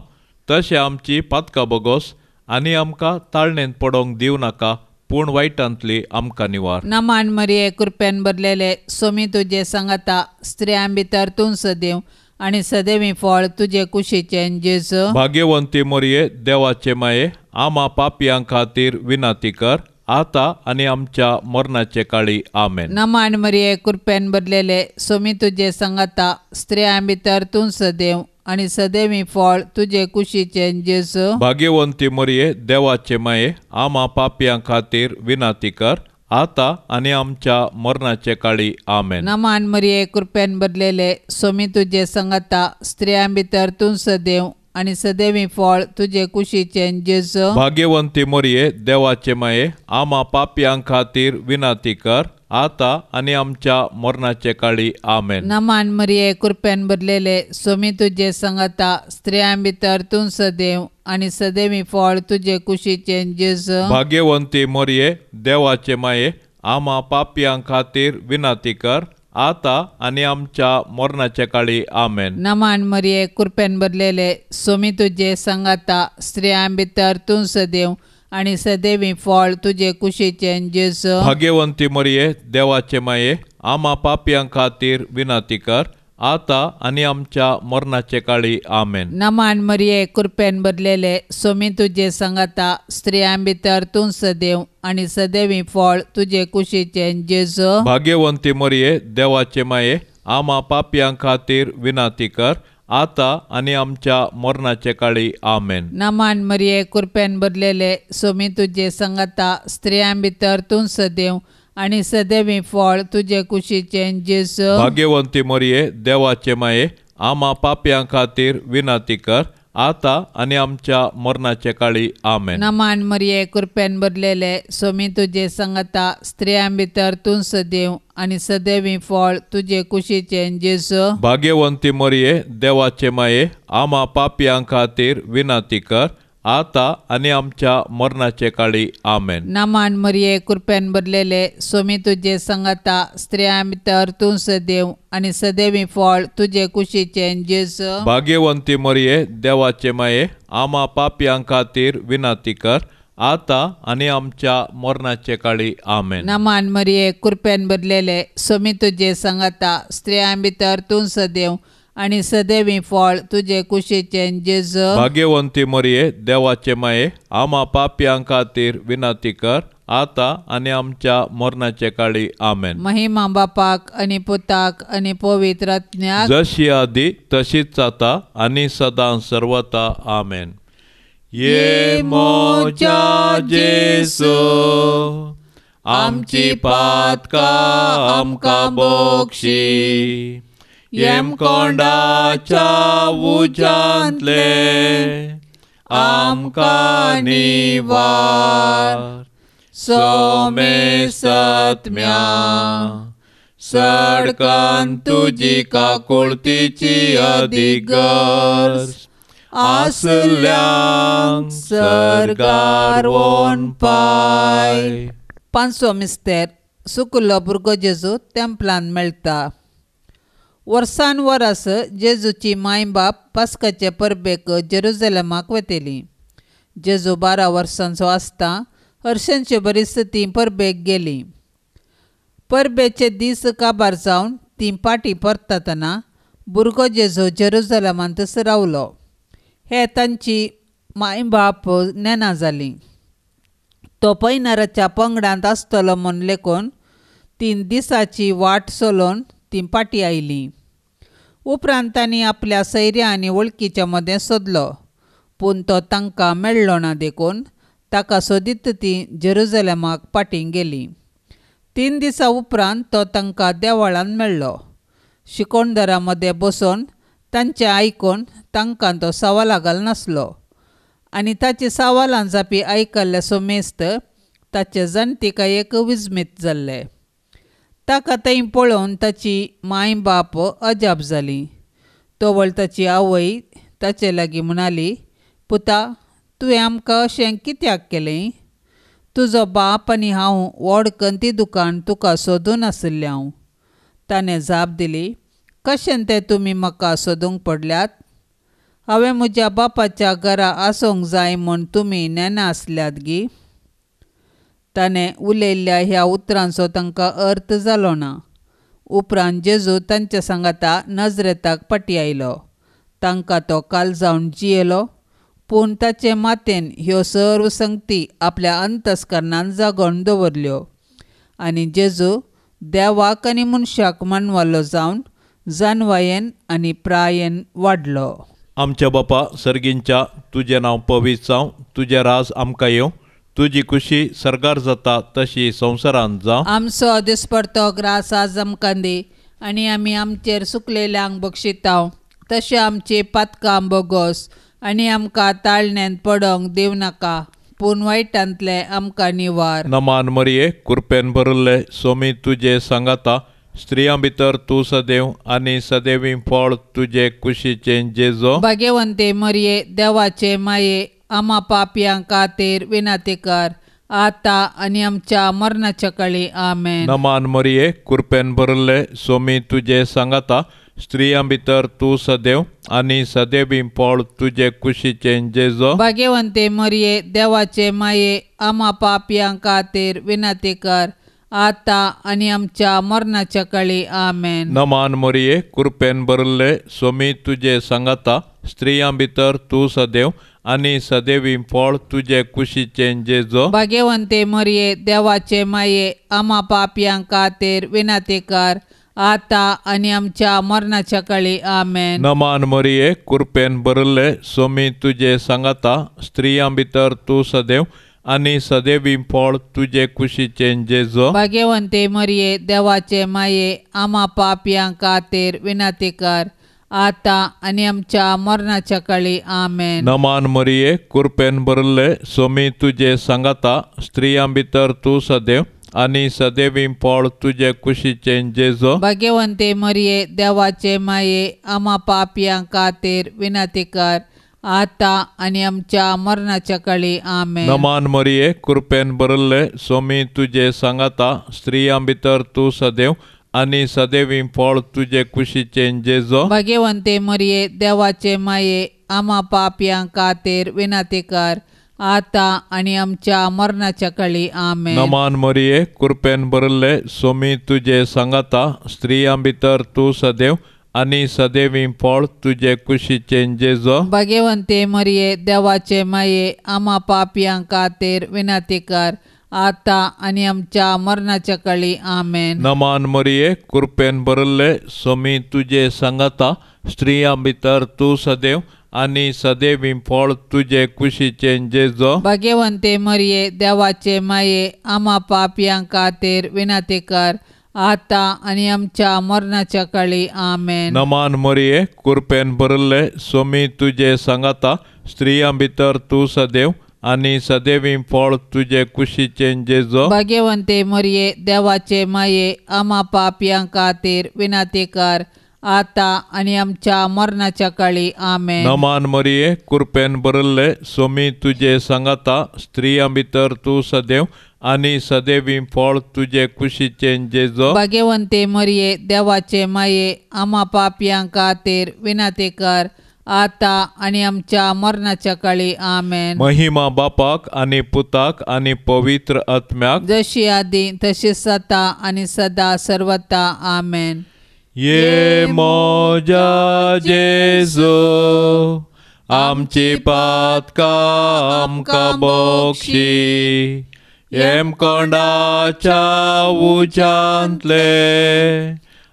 तशें आमची पातकां बोगोस आनी आमकां ताळणेंत पडोवंक दिवं नाका, पूण वायटांतली आमकां निवार. नमान मरिये, कृपेन भरलेले, सोमी तुजे सांगाता, स्त्रियां भितर तूं सदैव आनी सदैवी फळ तुजे कुशीचें जेजू. भाग्यवंती मरिये, देवाचे माये, आमा पापयां खातीर विनंती कर, आतां आनी आमच्या मरणाचे काळी. आमेन. नमान मरिये, कृपेन भरलेले, सोमी तुजे सांगाता, स्त्रियां भितर तूं सदैव आनी सदैवी फळ तुजे कुशीचें जेजू. भाग्यवंती मरिये, देवाचे माये, आमा पापयां खातीर विनंती कर, आतां आनी आमच्या मरणाचे काळी. आमेन. नमान मरिये, कृपेन भरलेले, सोमी तुजे सांगाता, स्त्रियां भितर तूं सदैव आनी सदैवी फळ तुजे कुशीचें जेजू. भाग्यवंती मरिये, देवाचे माये, आमा पापयां खातीर विनंती कर, आतां आनी आमच्या मरणाचे काळी. आमेन. नमान मरिये, कृपेन भरलेले, सोमी तुजे सांगाता, स्त्रियां भितर तूं सदैव आनी सदैवी फळ तुजे कुशीचें जेजू. भाग्यवंती मरिये, देवाचे माये, आमा पापयां खातीर विनंती कर, आतां आनी आमच्या मरणाचे काळी. आमेन. नमान मरिये, कृपेन भरलेले, सोमी तुजे सांगाता, स्त्रियां भितर तूं सदैव आनी सदैवी फळ तुजे कुशीचें जेजू. भाग्यवंती मरिये देवाचे माये, आमा पापयां खातीर विनंती कर आता आनी आमच्या मरणाचे काळी. आमेन. नमान मरिये, कृपेन भरलेले, स्वामी तुजे सांगाता, स्त्रियां भितर तूं सदैव आनी सदैवी फळ तुजे कुशीचें जेजू. भाग्यवंती मरिये देवाचे माये, आमा पापयां खातीर विनंती कर आता आनी आमच्या मरणाचे काळी. आमेन. नमान मरिये, कृपेन भरलेले, स्वामी तुजे सांगाता, स्त्रियां भितर तूं सदैव आनी सदैवी फळ तुजे कुशीचें जेजू. भाग्यवंती मरिये देवाचे माये, आमा पापयां खातीर विनंती कर आता आनी आमच्या मरणाचे काळी. आमेन. नमान मरिये, कृपेन भरलेले, स्वामी तुजे सांगाता, स्त्रियां भितर तूं सदैव आनी सदैवी फळ तुजे कुशीचें जेजू. भाग्यवंती मरिये देवाचे माये, आमा पापयां खातीर विनंती कर आता आनी आमच्या मरणाचे काळी. आमेन. नमान मरिये, कृपेन भरलेले, स्वामी तुजे सांगाता, स्त्रियां भितर तूं सदैव आनी सदैवी फळ तुजे कुशीचें जेजू. भाग्यवंती मरिये देवाचे माये, आमा पापयां खातीर विनंती कर आता आनी आमच्या मरणाचे काळी. आमेन. नमान मरिये, कृपेन भरलेले, स्वामी तुजे सांगाता, स्त्रियां भितर तूं सदैव आनी सदैवी फळ तुजे कुशीचें जेजू. भाग्यवंती मरिये देवाचे माये, आमा पापयां खातीर विनंती कर आता आनी आमच्या मरणाचे काळी. आमेन. महिमा बापाक आनी पुताक आनी पवित्र आत्म्याक, जशी आदी तशीच आता आनी सदां सर्वता. आमेन. ये मोजा जेसू, आमची पातकां आमकां बक्षी, येमकोंडाच्या उज्यांतले आमकां निवार, सोमे सत्म्या सडकान तुजी काकुळतीची अदीक गरज आसल्यांक सर्गार वोन पाय. पांचवो मिस्तेर, सुकुल्लो भुरगो जेजू तेंपलान मेळटा. वर्सान वरस जेजूची माय बाप पास्काचे परबेक जेरुजलेमाक वतेली. जेजू 12 वर्सांचो आसता हरशांचे बरीच तीं परबेक गेली. परबेचे दीस काबार जावन तीं पाटी परततना भुरगो जेजू जेरुजलेमांतच रावलो. हे तांची माय बाप नेना जाली. तो पैनाराच्या पंगडांत आसतलो म्हूण लेखून 3 दिसाची वाट चलोवन तीं पाटी आयलीं. उपरांत तांणी आपल्या सैऱ्या आनी वळखीच्या मदें सोदलो, पूण तो तांकां मेळ्ळो ना देखून ताका सोदीत तीं जेरुजलेमाक पाटी गेलीं. 3 दिसां उपरांत तो तांकां देवळान मेळ्ळो. शिकोणदारां मदें बसून तांचें आयकून तांकां तो सवालां घालनासलो आनी ताची सवालां जापी आयकल्ले सोमेस्त ताचे जाणटिकायेक विजमीत जाल्ले. ताका थंय पळोवन ताची माय बाप अजाप जाली. तवळ ताची आवय ताचे लागीं म्हणाली, पुता, तुवें आमकां अशें कित्याक केलें? तुजो बाप आनी हांव व्हड कंती दुकान तुका सोदून आशिल्लें हांव. ताणें जाप दिली, कशें तें तुमी म्हाका सोदूंक पडल्यात? हांवें म्हज्या बापाच्या घरा आसूंक जाय म्हूण तुमी नेना आसल्यात गी? ताणें उलयल्ल्या ह्या उतरांचो तांकां अर्थ जालो ना. उपरांत जेजू तांच्या सांगाता नजरेताक पाटी आयलो. तांकां तो काल जावन जियेलो, पूण ताचे मातेन ह्यो सर्व संगती आपल्या अंतस्करणान जागोवन दवरल्यो आनी जेजू देवाक आनी मनशाक मानवालो जावन जानवायेन आनी प्रायेन वाडलो. आमच्या बापा सर्गींच्या, तुजें नांव पवित्र जावं, तुजें राज आमकां येवं, तुजी खुशी सर्गार जाता तशी संवसारांत जावं. आमचो दिसपडतो ग्रास आज आमकां दी आनी आमी आमचेर सुकलेल्यांक बक्षितांव तशें आमची पातकां बोगोस आनी आमकां ताळण्यांत पडोंक दिवं नाका, पूण वायटांतलें आमकां निवार. नमान मरिये, कृपेन भरिल्ले, सोमी तुजे सांगाता, स्त्रियां भितर तूं सदैव आनी सदैवी फळ तुजे कुशीचें जेजो. भाग्यवंते मरिये, देवाचे माये, आमा पापयां खातीर विनंती कर आता आनी आमच्या मरणाच्या काळी. आमेन. नमान मरिये, कृपेन भरिल्ले, सोमी तुजे सांगाता, स्त्रियां भितर तूं सदैव आनी सदैवी फळ तुजे कुशीचें जेजो। भाग्यवंते मरिये देवाचे माये आमा पापयां खातीर विनंती कर आता आनी आमच्या मरणाच्या काळी। आमेन। नमान मरिये कृपेन भरिल्ले स्वामी तुजे सांगाता, स्त्रियां भितर तूं सदैव आनी सदैवी फळ तुजे कुशीचें जेजो। भाग्यवंते मरिये देवाचे माये आमा पापयां खातीर विनंती कर आता आनी आमच्या मरणाच्या काळी। आमेन। नमान मरिये कृपेन भरिल्ले स्वामी तुजे सांगाता, स्त्रियां भितर तूं सदैव आनी सदैवी फळ तुजे कुशीचें जेजो। भाग्यवंते मरिये देवाचे माये आमा पापयां खातीर विनंती कर आता आनी आमच्या मरणाच्या काळी। आमेन। नमान मरिये कृपेन भरिल्ले स्वामी तुजे सांगाता, स्त्रियां भितर तूं सदैव आनी सदैवी फळ तुजे कुशीचें जेजो। भाग्यवंते मरिये देवाचे माये आमा पापयां खातीर विनंती कर आता आनी आमच्या मरणाच्या काळी। आमेन। नमान मरिये कृपेन भरिल्ले स्वामी तुजे सांगाता, स्त्रियां भितर तूं सदैव आनी सदैवी फळ तुजे कुशीचें जेजो। भाग्यवंते मरिये देवाचे माये आमा पापयां खातीर विनंती कर आता आनी आमच्या मरणाच्या काळी। आमेन। नमान मरिये कृपेन भरिल्ले स्वामी तुजे सांगाता, स्त्रियां भितर तूं सदैव आनी सदैवी फळ तुजे कुशीचें जेजो। भाग्यवंते मरिये देवाचे माये आमा पापयां खातीर विनंती कर आता आनी आमच्या मरणाच्या काळी। आमेन। नमान मरिये कृपेन भरिल्ले स्वामी तुजे सांगाता, स्त्रियां भितर तूं सदैव आनी सदैवी फळ तुजे कुशीचें जेजो। भाग्यवंते मरिये देवाचे माये आमा पापयां खातीर विनंती कर आता आनी आमच्या मरणाच्या काळी। आमेन। नमान मरिये कृपेन भरिल्ले स्वामी तुजे सांगाता, स्त्रियां भितर तूं सदैव आनी सदैवी फळ तुजे कुशीचें जेजो। भाग्यवंते मरिये देवाचे माये आमा पापयां खातीर विनंती कर आता आनी आमच्या मरणाच्या काळी। आमेन। नमान मरिये कृपेन भरिल्ले स्वामी तुजे सांगाता, स्त्रियां भितर तूं सदैव आनी सदैवी फळ तुजे कुशीचें जेजो। भाग्यवंते मरिये देवाचे माये आमा पापयां खातीर विनंती कर आता आनी आमच्या मरणाच्या काळी। आमेन। महिमा बापाक आनी पुताक आनी पवित्र आत्म्याक, जशी आदी तशी सता आनी सदा सर्वता। आमेन। ये मोजा जेजू आमची पातकां आमकां बक्षी, येमकोंडाच्या उज्यांतले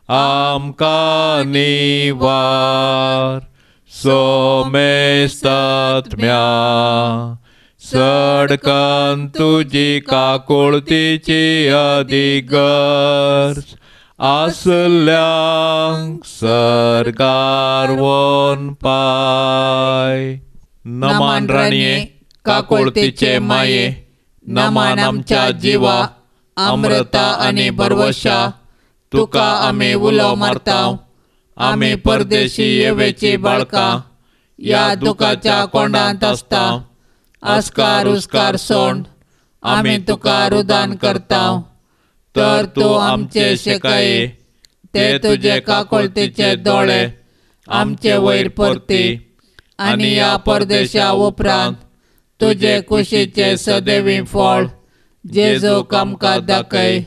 आमकां निवार, सोमेस्तात्म्या सडकन तुजी काकुळतीची अधिगर्ज आसल्यांक सरकार वन पाय। नमान राणये काकुळतीचे माये, नमान आमच्या जिवा अमृता आनी भरवशा, तुका आमी उलो मारता, आमी परदेशी येवेची बाळकां ह्या दुखाच्या कोंडांत आसता, आस्कार उस्कार सोंड आमी तुका रुदान करता, तर तूं आमचे शेकाये ते तुजे काकुळतीचे दोळे आमचे वयर परती आनी ह्या परदेशा उपरांत तुजे कुशीचे सदैवी फळ जेजू आमकां दाखय।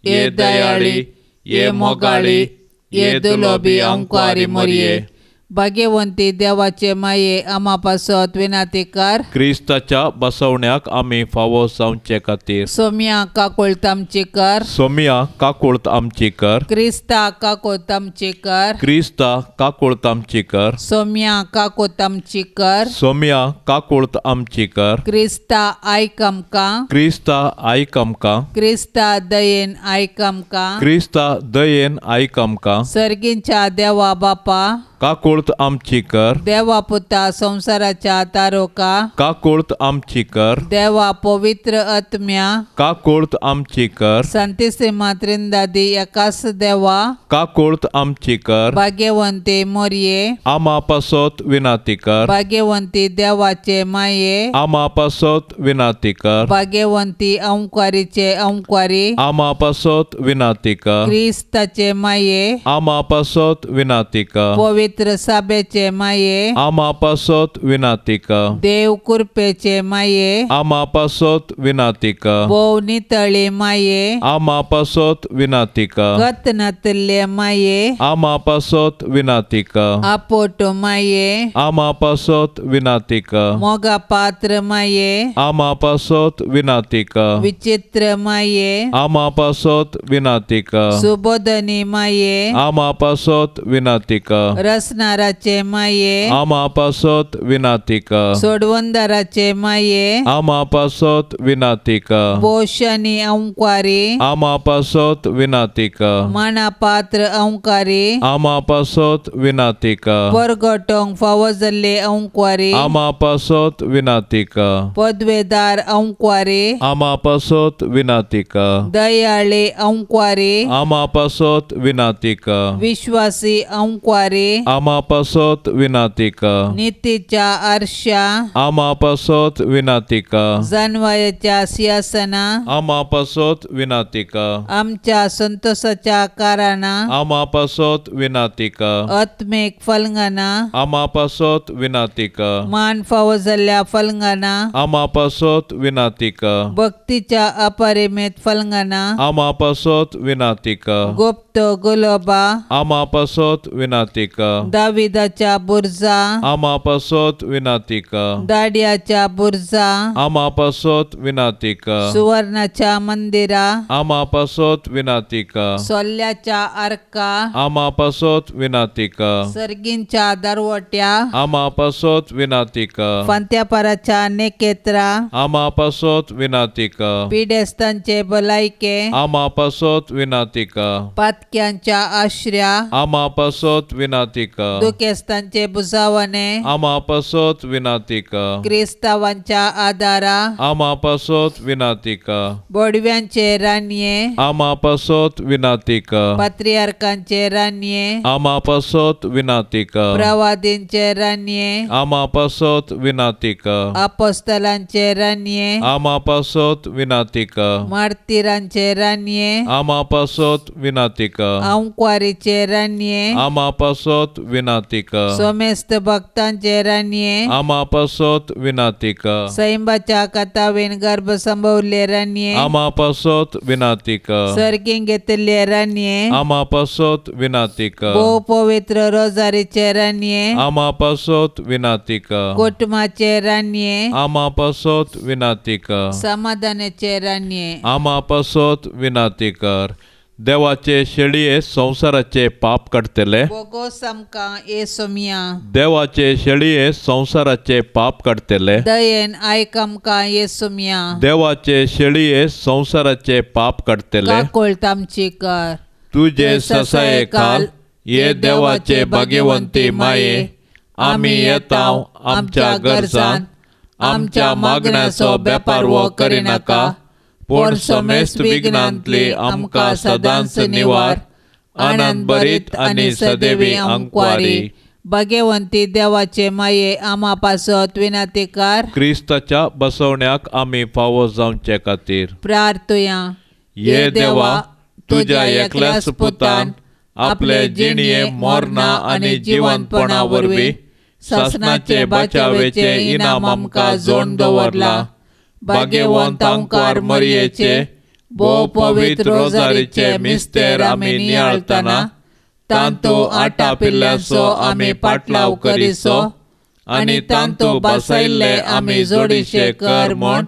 ये दयाळी, ये मोगाळी, ये दुलोबी अंकुआरी मरिये, भाग्यवंती देवाचे माये आमा पासत विनंती कर। क्रिस्ताच्या बसवण्याक आमी फावो जावचे खातीर सोम्या काकुळत आमची कर, सोम्या काकुळत आमची कर, क्रिस्ता काकुळत आमची कर, क्रिस्ता काकुळत आमची कर, सोम्या काकुळत आमची कर, सोम्या काकुळत आमची कर, क्रिस्ता आयक आमकां, क्रिस्ता आयक आमकां, क्रिस्ता दयेन आयक आमकां, क्रिस्ता दयेन आयक आमकां। सर्गींच्या देवा बापा, काकुळत आमची कर। देवा पुता संवसाराच्या तारोका काकुळत आमची कर। देवा पवित्र आत्म्या काकुळत आमची कर। संतिसिमा त्रिंदादी एकास देवा काकुळत आमची कर। भाग्यवंती मोरये आमा पासत विनाती कर। भाग्यवंती देवाचे माये आमा पासत विनाती कर। भाग्यवंती अंकारीचे अंकारी आमा पासत विनाती कर। क्रिस्ताचे माये आमा पासत विनाती कर। पवित्र साबेचे माये आमा पासत विनाती कर। देव कृपेचे माये आमा पासत विनाती कर। भोव नितळी माये आमा पासत विनाती कर। गत नातल्ले माये आमा पासत विनाती कर। आपोट माये आमा पासत विनाती कर। मोगा पात्र माये आमा पासत विनाती कर। विचित्र माये आमा पासत विनाती कर। सुबोधनी माये आमा पासत विनाती कर। रसनाराचे माये आमा पासत विनाती कर। सोडवंदाराचे माये आमा पासत विनाती कर। पोषणी अंकारी आमा पासत विनाती कर। माना पात्र अंकारी आमा पासत विनाती कर। परगटोंक फावो जाल्ले अंकारी आमा पासत विनाती कर। पदवेदार अंकारी आमा पासत विनाती कर। दयाळे अंकारी आमा पासत विनाती कर। विश्वासी अंकारी आमा पासत विनाती कर। नितीच्या आरशा आमा पासत विनाती कर। जानवायाच्या सिंहासना आमा पासत विनाती कर। आमच्या संतोषाच्या कारणां आमा पासत विनाती कर। आत्मीक फलंगाना आमा पासत विनाती कर। मान फावो जाल्ल्या फलंगाना आमा पासत विनाती कर। भक्तीच्या अपरिमेत फलंगाना आमा पासत विनाती कर। गुप्त गुलोबा आमा पासत विनाती कर। दाविदाच्या बुर्जा आमा पासत विनाती कर। दाडियाच्या बुर्जा आमा पासत विनाती कर। सुवर्णाच्या मंदिरा आमा पासत विनाती कर। सोल्याच्या आर्का आमा पासत विनाती कर। सर्गींच्या दरवट्या आमा पासत विनाती कर। फांत्यापाराच्या नेकेत्रा आमा पासत विनाती कर। पिडेस्तांचे भलायके आमा पासत विनाती कर। पातक्यांच्या आश्र्या आमा पासत विनाती कर। दुखेस्तांचे बुजावणे आमा पासत विनाती कर। क्रिस्तावांच्या आदारा आमा पासत विनाती कर। बोडव्यांचे रानये आमा पासत विनाती कर। पात्रियार्कांचे रानये आमा पासत विनाती कर। प्रवादींचे रानये आमा पासत विनाती कर। अपोस्तलांचे रानये आमा पासत विनाती कर। मार्तीरांचे रानये आमा पासत विनाती कर। अंकवारीचे रानये आमा पासत विनाती कर। सोमेस्त भक्तांचे रानये आमा पासत विनाती कर। सैंबाच्या कथावेन गर्भ संभवले रानये आमा पासत विनाती कर। सर्गीं घेतिल्ले रानये आमा पासत विनाती कर। भोव पवित्र रोजारीचे रानये आमा पासत विनाती कर। कुटुंबाचे रानये आमा पासत विनाती कर। समाधानाचे रानये आमा पासत विनाती कर। देवाचे शेळये संवसाराचे पाप काडटले बोगोस आमकां ये सोमया। देवाचे शेळये संवसाराचे पाप काडटले दयेन आयक आमकां ये सोमया। देवाचे शेळये संवसाराचे पाप काडटले काकुळट आमची कर। तुजे ससाये खाल ये देवाचे भाग्यवंती माये आमी येता आमच्या गरजान आमच्या मागण्याचो बेपारवो करिनाका पूण समेस्त विघ्नांतली आमकां सदांच निवार आनंद भरीत आनी सदैवी अंकवारी। भाग्यवंती देवाचे माये आमा पासत विनंती कर। क्रिस्ताच्या बसवण्याक आमी फावो जावचे खातीर प्रार्थुया। ये देवा तुज्या एकल्याच पुतान आपले जिणये मरणा आनी जिवंतपणा वरवीं सासणाचे बचावेचे इनाम आमकां जोड दवरला। भाग्यवंत अंकार मरयेचे भोव पवित्र रोजारीचे मिस्तेर आमी नियाळतना तांतू आटापिल्ल्याचो आमी पाटलाव करिसो आनी तांतू बसयल्ले आमी जोडीशे कर म्हूण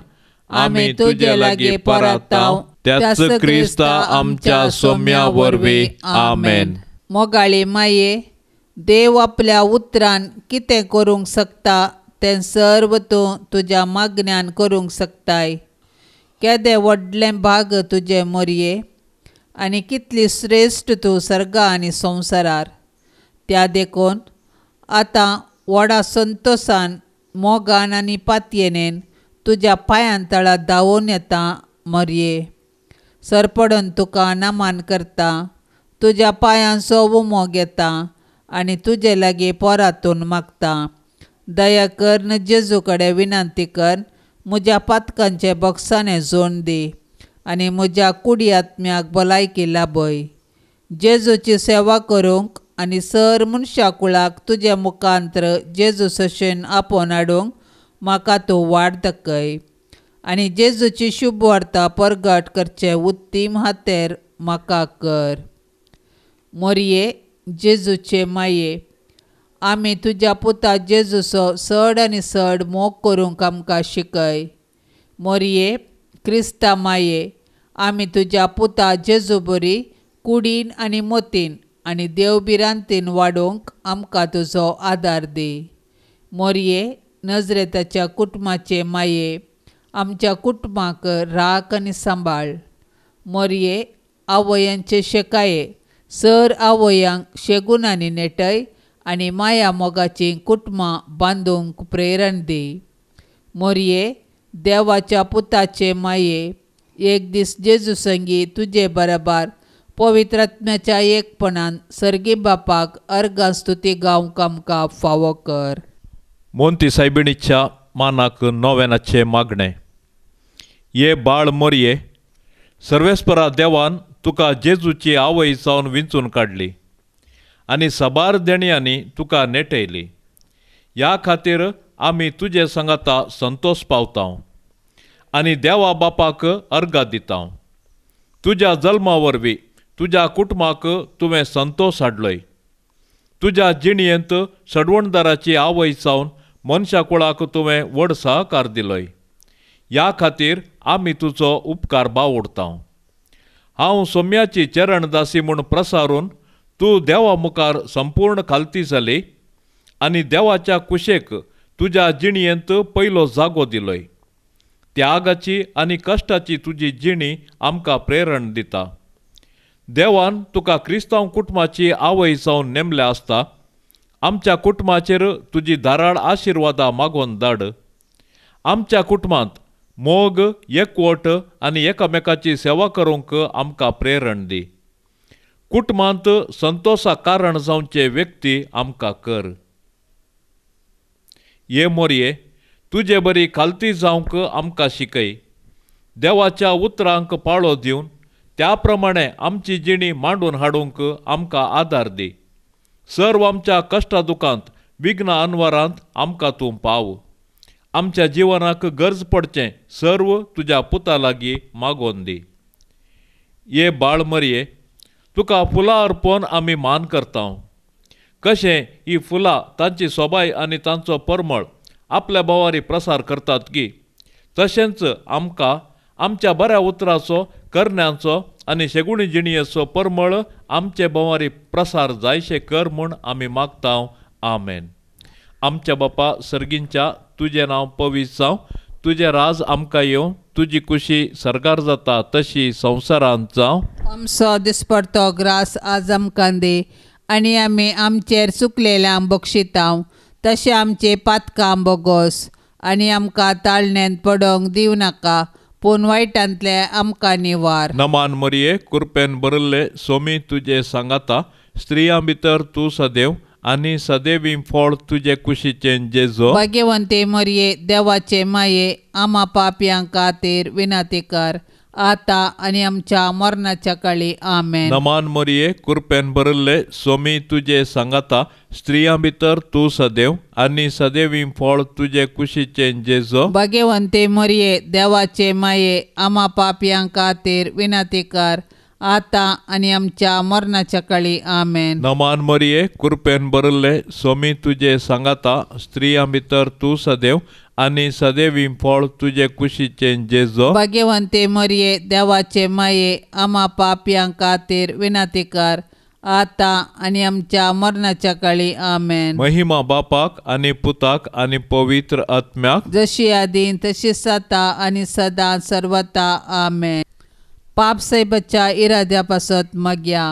आमी तुजे लागीं परताव त्याच क्रिस्ता आमच्या सोम्या वरवीं आमेन। मोगाळी माये देव आपल्या उतरान कितें करूंक शकता तें सर्व तूं तुज्या मागण्यान करूंक शकताय। केदें व्हडलें भाग तुजें मोरये आनी कितली श्रेश्ठ तूं सर्गा आनी संवसारार। त्या देखून आतां व्हडा संतोसान मोगान आनी पातयेनेन तुज्या पांयां तळा धांवून येता मरये. सरपडून तुका नमन करता, तुज्या पांयांचो उमो घेता आनी तुजे लागीं पोरातून मागता. दया कर जेजू कडेन विनंती कर म्हज्या पातकांचे बक्षाणे जोड दी आनी म्हज्या कुडी आत्म्याक भलायकी लाभय. जेजूची सेवा करूंक आनी सर मनशा कुळाक तुजे मुखांत्र जेजू सशेन आपोवन हाडूंक म्हाका तूं वाट दाखय आनी जेजूची शुभ वार्ता परगट करचे उत्तीम हातेर म्हाका कर. मोरये जेजूचे माये, आमी तुज्या पुता जेजूचो चड आनी चड मोग करूंक आमकां शिकय. मोरये क्रिस्ता माये, आमी तुज्या पुता जेजू बरी कुडीन आनी मोतीन आनी देव भिरांतीन वाडोवंक आमकां तुजो आदार दी. मोरये नजरेताच्या कुटुंबाचे माये, आमच्या कुटुंबाक राख आनी सांबाळ. मोरये आवयांचे शेकाये, सर आवयांक शेगुणांनी नेटय आनी माया मोगाचीं कुटुंबां बांदूंक प्रेरण दी. मोरये देवाच्या पुताचे माये, एक दीस जेजू संगी तुजे बरोबर पवित्र आत्म्याच्या एकपणान सर्गी बापाक अर्गां स्तुती गावंक आमकां फावो कर. मोंती सायबिणीच्या मानाक नोवेनाचें मागणें. ये बाळ मोरये, सर्वेस्परा देवान तुका जेजूची आवय जावन विंचून काडली आनी साबार देणयांनी तुका नेटयली. ह्या खातीर आमी तुजे सांगाता संतोश पावता आनी देवा बापाक अर्गां दिता. तुज्या जल्मा वरवीं तुज्या कुटुंबाक तुवें संतोश हाडलोय. तुज्या जिणयेंत सडवणदाराची आवय जावन मनशा कुळाक तुवें व्हड सहकार दिलोय. ह्या खातीर आमी तुजो उपकार बावडता. हांव सोम्याची चरणदासी म्हूण प्रसारून तूं देवा मुखार संपूर्ण खालती जाली आनी देवाच्या कुशेक तुज्या जिणयेंत पयलो जागो दिलोय. त्यागाची आनी कश्टाची तुजी जिणी आमकां प्रेरण दिता. देवान तुका क्रिस्तांव कुटुंबाची आवय जावन नेमल्या आसता आमच्या कुटुंबाचेर तुजी धाराळ आशिर्वादां मागोवन धाड. आमच्या कुटुंबांत मोग, एकवट आनी एकामेकाची सेवा करूंक आमकां प्रेरण दी. कुटुंबांत संतोषा कारण जावचे व्यक्ती आमकां कर. ये मोरये, तुजे बरी खालती जावंक आमकां शिकय. देवाच्या उतरांक पाळो दिवन त्या प्रमाणे आमची जिणी मांडून हाडूंक आमकां आदार दी. सर्व आमच्या कश्टा दुखांत विघ्न अनवरांत आमकां तूं पाव. आमच्या जिवनाक गरज पडचें सर्व तुज्या पुता लागीं मागोवन दी. ये बाळ मरये, तुका फुलां अर्पण आमी मान करता. कशें ही फुलां तांची सोबाय आनी तांचो परमळ आपल्या भोंवारी प्रसार करतात की तशेंच आमकां आमच्या बऱ्या उतराचो, करण्यांचो आनी शेगुणी जिणयेचो परमळ आमचे भोंवारी प्रसार जायशे कर म्हूण आमी मागता. आमेन. आमच्या बापा सर्गींच्या, तुजें नांव पवित्र जावं, तुजें राज आमकां येवं, तुजी कुशी सर्गार जाता तशी संवसारांत जावं. आमचो दिसपडतो ग्रास आज आमकां दी आनी आमी आमचेर चुकलेल्यांक बक्षितांव तशें आमचे पातकां बोगोस आनी आमकां ताळण्यांत पडोवंक दिवं नाका पूण वायटांतले आमकां निवार. नमान मरये, कुरपेन भरिल्ले सोमी तुजे सांगाता, स्त्रियां भितर तूं सदैव आनी सदैवी फळ तुजे कुशीचें जेजो. भाग्यवंते मरये, देवाचे माये, आमा पापयां खातीर विनंती कर आतां आनी आमच्या मरणाच्या काळी. आमेन. नमान मरये, कुरपेन भरिल्ले सोमी तुजे सांगाता, स्त्रियां भितर तूं सदैव आनी सदैवी फळ तुजे कुशीचें जेजो. भाग्यवंते मरये, देवाचे माये, आमा पापयां खातीर विनंती कर आतां आनी आमच्या मरणाच्या काळी. आमेन. नमान मरये, कुरपेन भरिल्ले सोमी तुजे सांगाता, स्त्रियां भितर तूं सदैव आनी सदैवी फळ तुजे कुशीचें जेजो. भाग्यवंते मरये, देवाचे माये, आमा पापयां खातीर विनंती कर आतां आनी आमच्या मरणाच्या काळी. आमेन. महिमा बापाक आनी पुताक आनी पवित्र आत्म्याक, जशी आदीं तशी आतां आनी सदां सर्वता. आमेन. पाप साहेबाच्या इराद्या पासत मागया.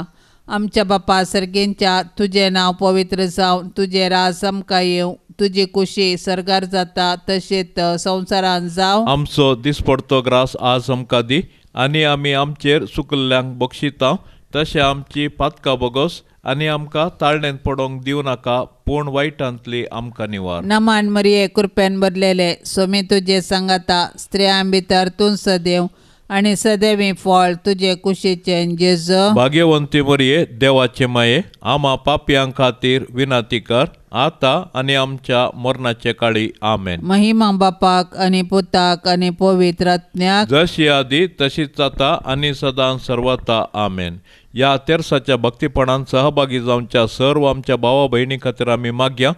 आमच्या बापा सर्गेंच्या तुजें नांव पवित्र जावं, तुजें राज आमकां येवं, तुजी कुशी सर्गार जाता तशेंच संवसारान जावं. आमचो दिसपडतो ग्रास आज आमकां दी आनी आमी आमचेर चुकल्ल्यांक बक्षिता तशें आमची पातकां बोगस आनी आमकां ताळणेंत पडोवंक दिवं नाका, पूण वायटांतली आमकां निवार. नमान मरिये, कृपेन भरलेले, स्वामी तुजे सांगाता, स्त्रियां भितर तूं सदैव आनी सदैवी फळ तुजे कुशीचें जेजू. भाग्यवंती मरिये, देवाचे माये, आमा पापयां खातीर विनंती कर आतां आनी आमच्या मरणाचे काळी. आमेन. महिमा बापाक आनी पुताक आनी पवित्र आत्म्याक, जशी आदी तशीच जाता आनी सदां सर्वता. आमेन. ह्या तेरसाच्या भक्तीपणान सहभागी जावच्या सर्व आमच्या भावा भयणी खातीर आमी मागया.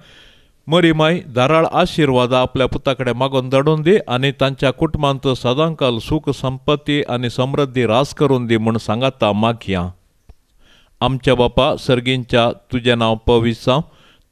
मरी माय धाराळ आशिर्वाद आपल्या पुता कडेन मागून धाडून दी आनी तांच्या कुटुंबांत सदांकाल सूख संपत्ती आनी समृद्धी रास करून दी म्हूण सांगाता मागया. आमच्या बापा सर्गींच्या तुजें नांव पवित्र जावं,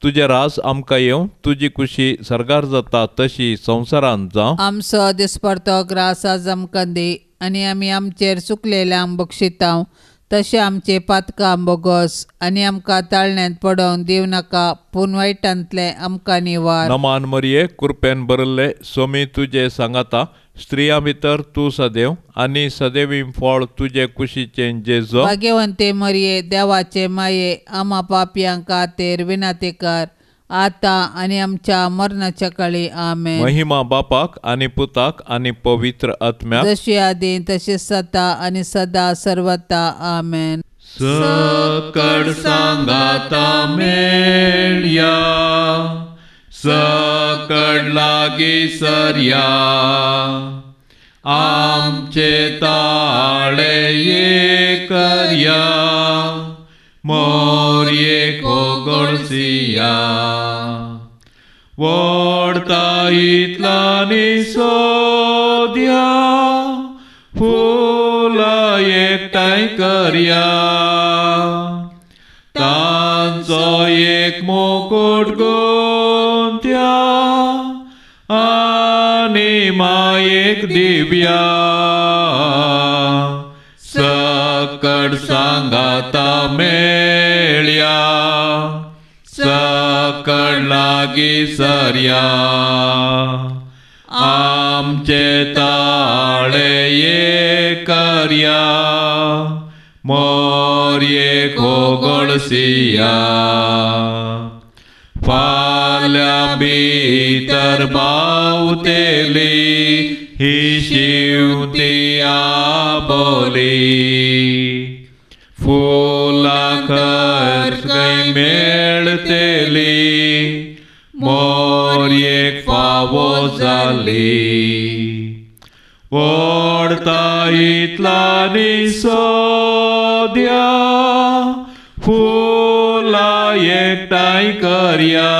तुजें राज आमकां येवं, तुजी कुशी सर्गार जाता तशी संवसारांत जावं. आमचो दिसपडतो ग्रास आज आमकां दी आनी आमी आमचेर चुकलेल्यांक बक्षितांव तशें आमचे पातकां बोगस आनी आमकां ताळण्यांत पडोवंक दिवं नाका, पूण वायटांतलें आमकां निवार. नमान मरिये, कृपेन भरिल्ले, स्वामी तुजे सांगाता, स्त्रियां भितर तूं सदैव आनी सदैवी फळ तुजे कुशीचें जेजू. भाग्यवंते मरिये, देवाचे माये, आमा पापयां खातीर विनंती कर आतां आनी आमच्या मरणाच्या काळी. आमेन. महिमा बापाक आनी पुताक आनी पवित्र आत्म्याक, जशी आदी तशी सता आनी सदा सर्वता. आमेन. सकड सांगाता मेळया, सकड लागी सरया, आमचे ताळे करया, मोरये कोगळसिया. वोडता इतलानी सोद्या, फुलां एकठांय करया, तांचो एक मुकुट गुंत्या आनी मायेक दिव्या. सकड सांगाता मेळया, सकड लागी सरया, आमचे ताळे करया, मोरये कोगळसिया. फाल्यां भितर बावतेली ही शिवती आबोली, फुलां खंय मेळतेली, मोरयेक फावो जाली. ओडता इतलानी सोद्या, फुलां एकठांय करया,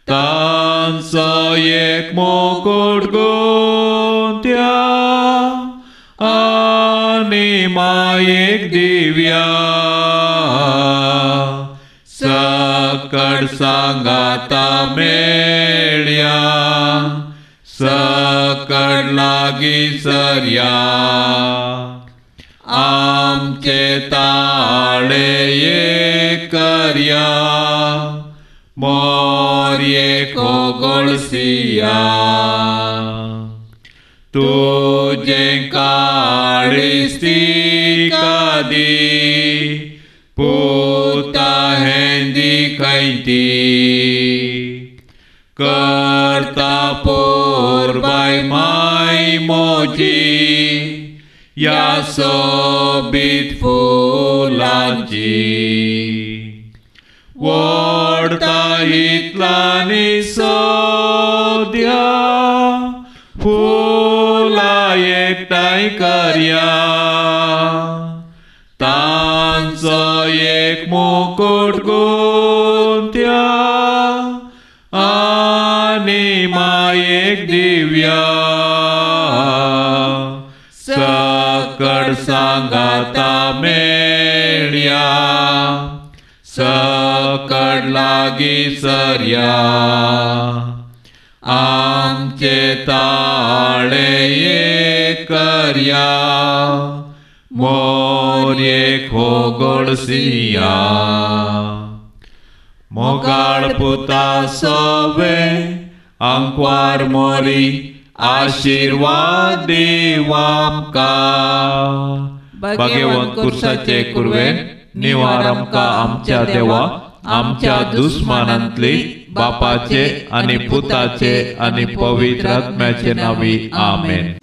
तांचो एक मुकुट गुंत्या आनी मायेक दिव्या. सकड सांगाता मेळया, सकड लागी सरया, आमचे ताळे करया, मोरये कोगळसिया. तुजें काळीज तिका दी, पुता हेंदी खंयती, करता पोरबाय माय मोजी, ह्या सोबीत फुलांची. वोडता इतलानी सोद्या, फुलां एकठांय करया, तांचो एक मुकुट गुंत्या आनी मायेक दिव्या. सकड सांगाता मेळया, सकड लागी सरया, आमचे ताळे करया, मोरयेक होगोळसिया. मोगाळ पुता सवे आंकवार मोरी आशिर्वाद दीव आमकां. भाग्यवंत कुर्साचे कुरवेन निवार आमकां आमच्या देवा आमच्या दुस्मानांतली बापाचे आनी पुताचे आनी पवित्र आत्म्याचे नांवी आमेन.